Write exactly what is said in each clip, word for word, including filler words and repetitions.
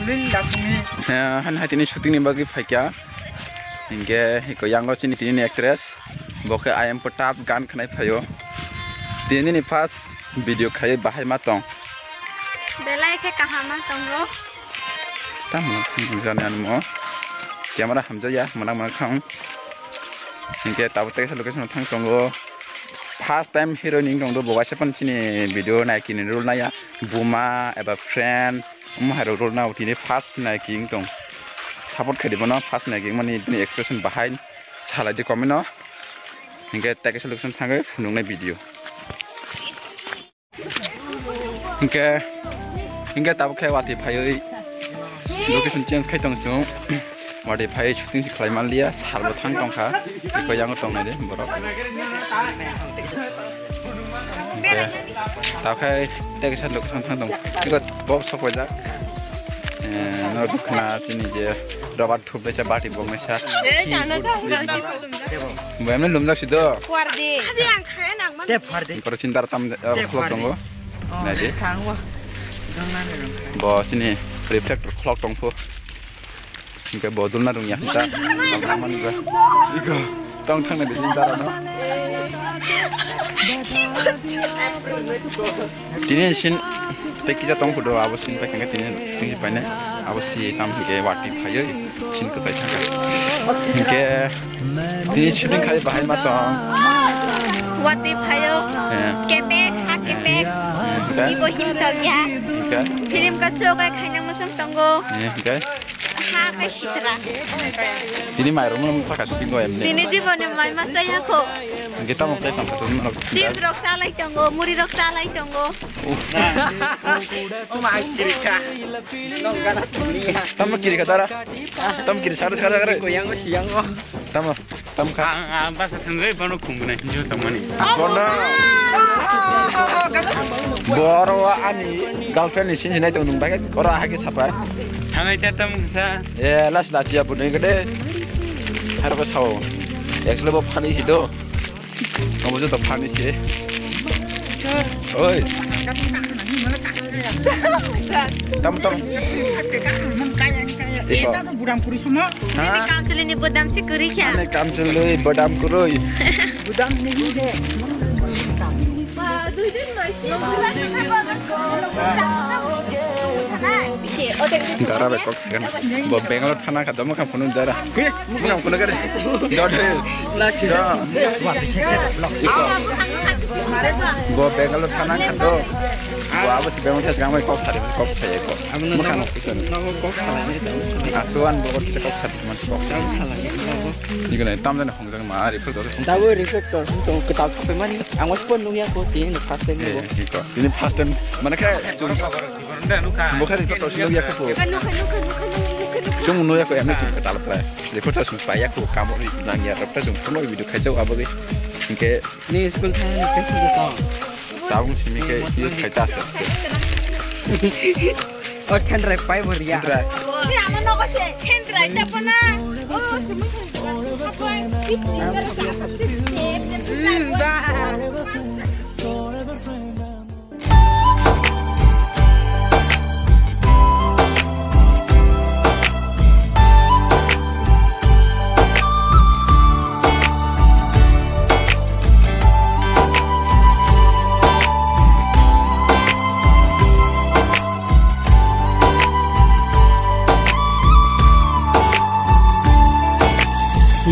Nini dakuni. Eh, han hai tini shooting ni bagwi phaikya. Hinkhe hiko yango chini tini ni actress. Bo khe I am Pratap gan khnai phaio. Tini ni first video khai bahai ma tong. Belai khe kaham ma tongo. Tamo jani anmo. Camera hamjaya, mwnang mwnang khang. Hinkhe tabuk tei location thang tongo. First time hero ni wngtong do, bo waisa pan chini video nai kini role naya. Buma eba friend, omo hai role nai tini first nai ki wngtong. Support khai di bono, first nai ki mani bini expression bahai salai di comment o. Hinkhe tei kaisa location thangwi phunuknai video. Hinkhe, hinkhe tabuk khe watwi phaiwi location change khai tong chwng. Watwi phaiwi shooting se khlai manliya, sal bo thang tongkha. Iko yango tongnai de borok. Hinkhe tabuk khe tei kaisa location thang tong. Iko box sok paijak. Eh, no dukna chini je rubber thup desa bati bong mesa. Bo emne lumjak si do. Kuar di. Adi ang khaya nang man. Te phar di. Koro chinta tam khulok tongo. Nai di. Thang wa. Dong na ni rong khai. Bo chini reflector khulok tong pho. Hinkhe bo dulna rung ya hinta. Tong thang mani ba. Iko. Tong thang nai di chinta rano. Tini sin tei kisa tong phudo abo sin pai khe tini tini paine abo si tam hike wati phaiyo sin kwchai thangkha. Hike tini shooting khai bahai ma tong. Wati phaio. Eh. Kepek ha kepek. Eh. Ibo him tong ya. Hike. Film ka show kai khaina masang tongo. Eh, hike. Ha kai sitra. Tini mai room room saka shooting go emne. Tini jibone mai ma chaya kho. Hike tamo kai tong ka tong. Chips rok salai tongo, muri rok salai tongo. Tamo kiri ka dara. Tamo kiri sare sare sare. Tamo, tamo ka. Ang, ang basa thangwi bono khumnai hinjo tongmani. Bono. Boro ani girlfriend ni sinsinai tong nung bai oro ahagi sapai. Thangai ta tamo sa. E las las ya bunai gede. Haro ko sao. Actually bo funny hido. Obo joto phani se. Oi. Tam, tam. Iko. Budam kuri sumo. Ha? Kamchwlwini budam se kwrwi kha. Ani kamchwlwi budam kwrwi. Budam ni de. Dara bai kok sagan. Bo Bangalore thana kha, domo kham phunu dara. Kham phunu gare. Dode. Bo Bangalore thana kha do. Bo abo si Bangalore thas gamai kok sari kok sai ko. Amo no. Kok sala ni. Asuan bo kok sari man kok. Ni gana tam jana. Hwngjak ma reflector. Tabuk reflector hwn tongo kwtal sapai mani. Ang waisa phone nukya kho tini no first time nugo. Eh, iko. Tini first time mane khe chung. Bo khe reflector se nukya kho. Nukha, nukha, nukha, nukha, nukha, nukha. Chung nukya kho emni chung kwtal prai. Reflector se paiya kho kamo ri nangya rok ta chung phone video khaijak abo ge. Hinkhe ni school thang ni khe phone ko. Tabung simi khe use khai ta aste aste. O thendrai pai bo riya. Thendrai. Ri ama nogo se thendrai ta pana. O simi thendrai.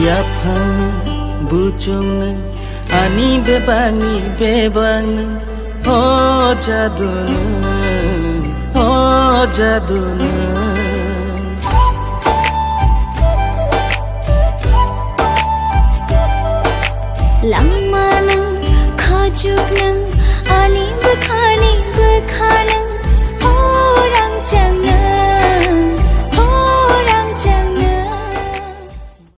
Yaphang buchung nung ani bebak ni bebak nung o jadu nung o jadu nung.